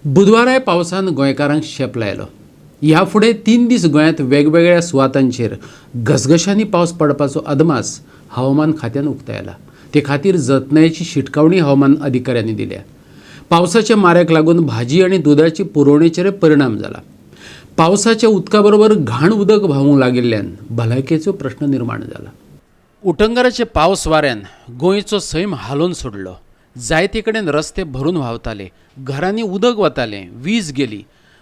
बुधवाराय पावसान गोंयकारांक शेप लायलो. ह्या फुडें 3 दीस गोंयांत वेगवेगळ्या सुवातांचेर घसघशांनी पावस पडपाचो अदमास हवामान खात्यान उक्तायला. ते खातीर जतनायेची शिटकावणी हवामान अधिकाऱ्यांनी दिल्या. पावसाच्या माऱ्याक लागून भाजी आनी दुदाची पुरवणेचेर परिणाम जाला. पावसाच्या उदका बरोबर घाण उदक व्हांवूंक लागिल्ल्यान भलायकेचो प्रश्न निर्माण जाला. उटंगाराचे पावस वाऱ्यान गोंयचो सैम हालोवन सोडलो. जायते कडेन रस्ते भरून व्हांवताले, घरांनी उदक वतालें, वीज गेली.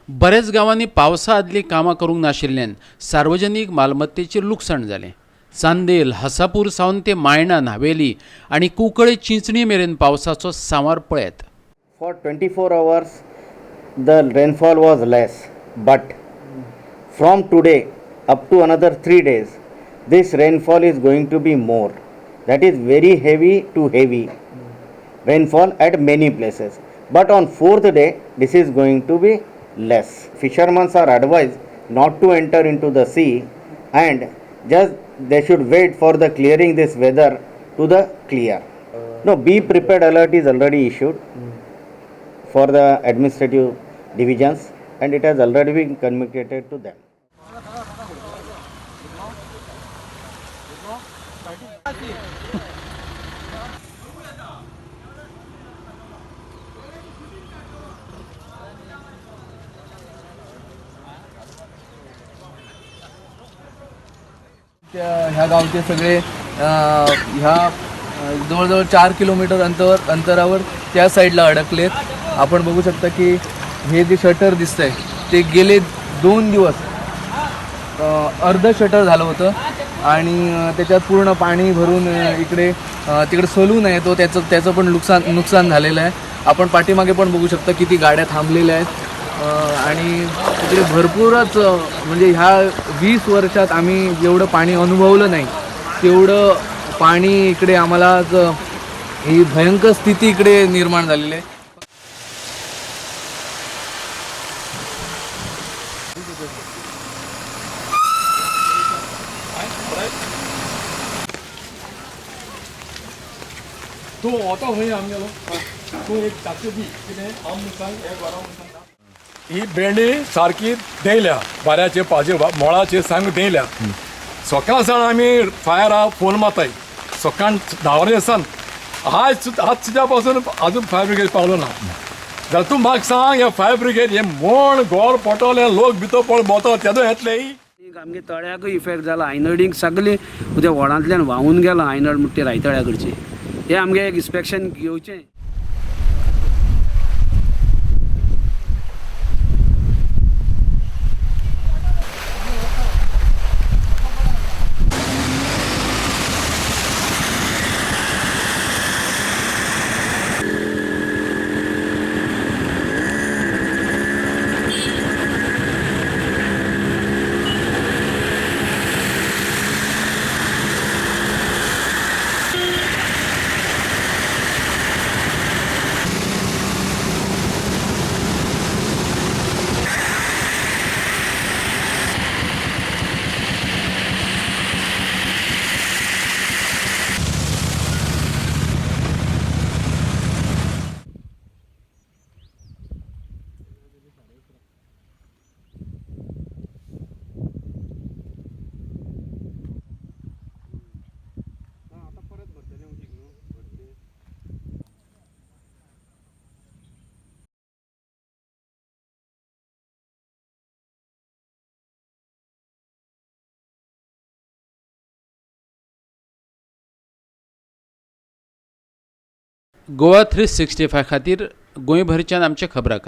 बऱ्याच गांवांनी पावसा आदलीं कामां करूंक नाशिल्ल्यान सार्वजनीक मालमत्तेचें लुकसाण जालें. चांदेल, हसापूर सावन ते मायणा, न्हावेली आनी कुंकळे चिंचणी मेरेन पावसाचो सांवार पळयत. For 24 hours the rainfall was less, but from today up to another 3 days this rainfall is going to be more. That is very heavy to heavy rainfall at many places. But on 4th day this is going to be less. Fishermen are advised not to enter into the sea and just they should wait for the clearing this weather to the clear. No, be prepared alert is already issued for the administrative divisions and it has already been communicated to them. ह्या गावचे सगळे ह्या जवळजवळ 4 kilometre अंतरावर त्या साईडला अडकलेत. आपण बघू शकता की हे जे शटर दिसतंय ते गेले 2 दिवस अर्ध शटर झालं होतं आणि त्याच्यात पूर्ण पाणी भरून इकडे तिकडे सलून आहे तो त्याचं पण नुकसान झालेलं आहे. आपण पाठीमागे पण बघू शकता किती गाड्या थांबलेल्या आहेत आणि तिकडे भरपूरच म्हणजे ह्या 20 वर्षात आम्ही जेवढं पाणी अनुभवलं नाही तेवढं पाणी इकडे आम्हाला ही भयंकर स्थिती इकडे निर्माण झालेली आहे. तूं वता खंय आमगेलो तूं एक ताचे दी कितें आम सांग एक वरां सांग. ही भेंडी सारकी देंयल्या वाऱ्याचे पाजे मोळाचे सांग देंयल्या. सकाळ सावन आमी फायरा फोन मारताय सकाळ 10 वरां सान आज आज सुद्दां पासून अजून फायर ब्रिगेड पावलो ना. जाल्यार तूं म्हाका सांग हे फायर ब्रिगेड हे मोण गोर पोटोले लोक भितर पळ भोंवता तेदो येतले. आमगे तळ्याकूय इफेक्ट जाला, आयनडींक सगळीं उद्या व्हडांतल्यान व्हांवून गेलां आयनड म्हणटा ती रायतळ्या कडची. हें आमगे एक इन्स्पेक्शन घेवचें. गोवा 365 खातीर गोंयभरच्यान आमचे खबराकार.